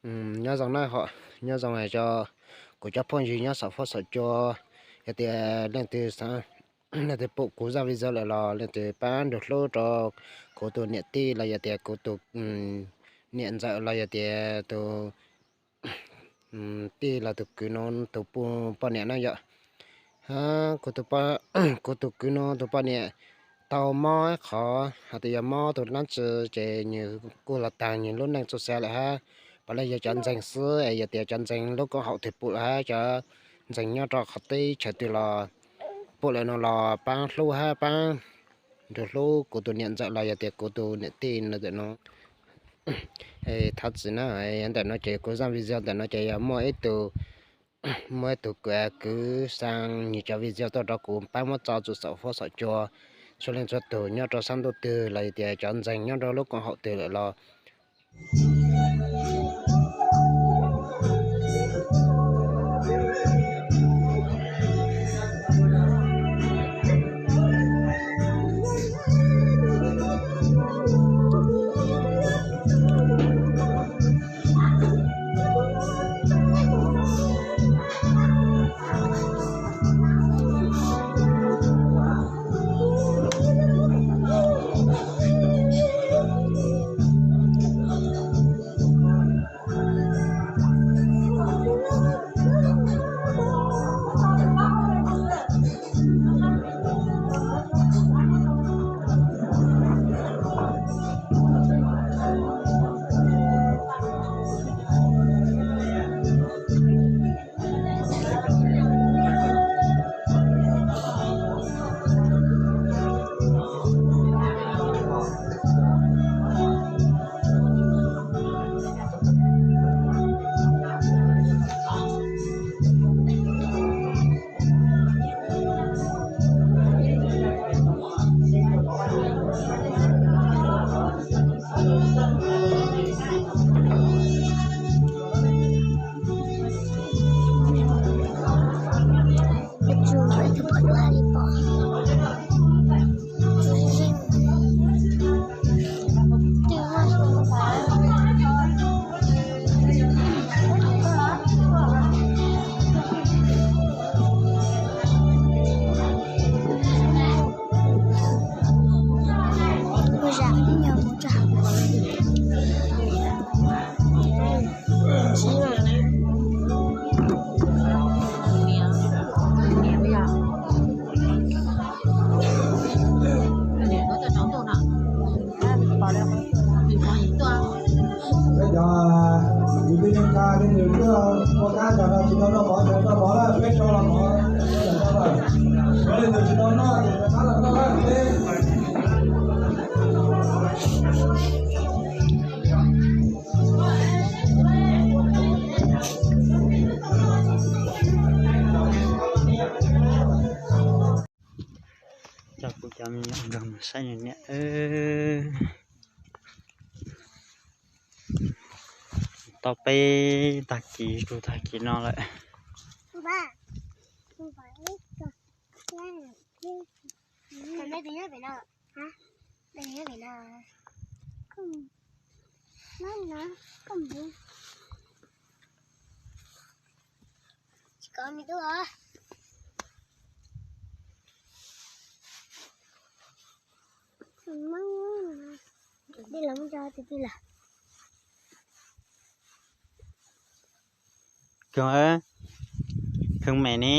Nyob zoo na, nyob zoo rau kuv cov phooj ywg nyob saum fuab saum cua. Yog tias leej twg, leej twg pum kuv zaj video lawm los leej twg pab nrug hlub rau kuv tus niam tij los yog tias kuv tus niam ntxawm los yog tias tus tij los tus kwv no tus poj niam na yom. Kuv tus kwv no tus poj niam tau mob qhov hais tias yog mob tus dlaab tsi ces nws kuj los taag nws lub neej txuj sa lawm hab. Puav leej yog cov ntseeg xwb es yog tias cov ntseeg lub koom haum twg pum lawm hab cov ntseeg nyob rau qhov teb chaws twg los pum lawm no los paab hlub hab paab nrug hlub kuv tus niam ntxawm los yog tias kuv tus niam tij no ntawm no. Thov txim na, ntawm no ces kuv zaj video ntawm no ces yog muaj ib tug, muaj ib tug kwv xaa nws cov video tuaj rau kuv pab muab tso txug saum fuab saum cua. Txhua leej txhua tug nyob rau sab ntuj twg los yog tias cov ntseeg nyob rau lub koom haum twg lawm los Cov kwv tij neej tsa leej twg tuaj ua kab nrog no tsis tau noj mov, tsis tau noj mov lawm, peb sau los mov. Cov leej twg tsis tau noj ces rov qab los noj lawm peb. Coj kuv cov me nyuam nkag mus saib niam. Tau peb tag kis, tug tag kis no lawm. Kheev, kheev mem ne.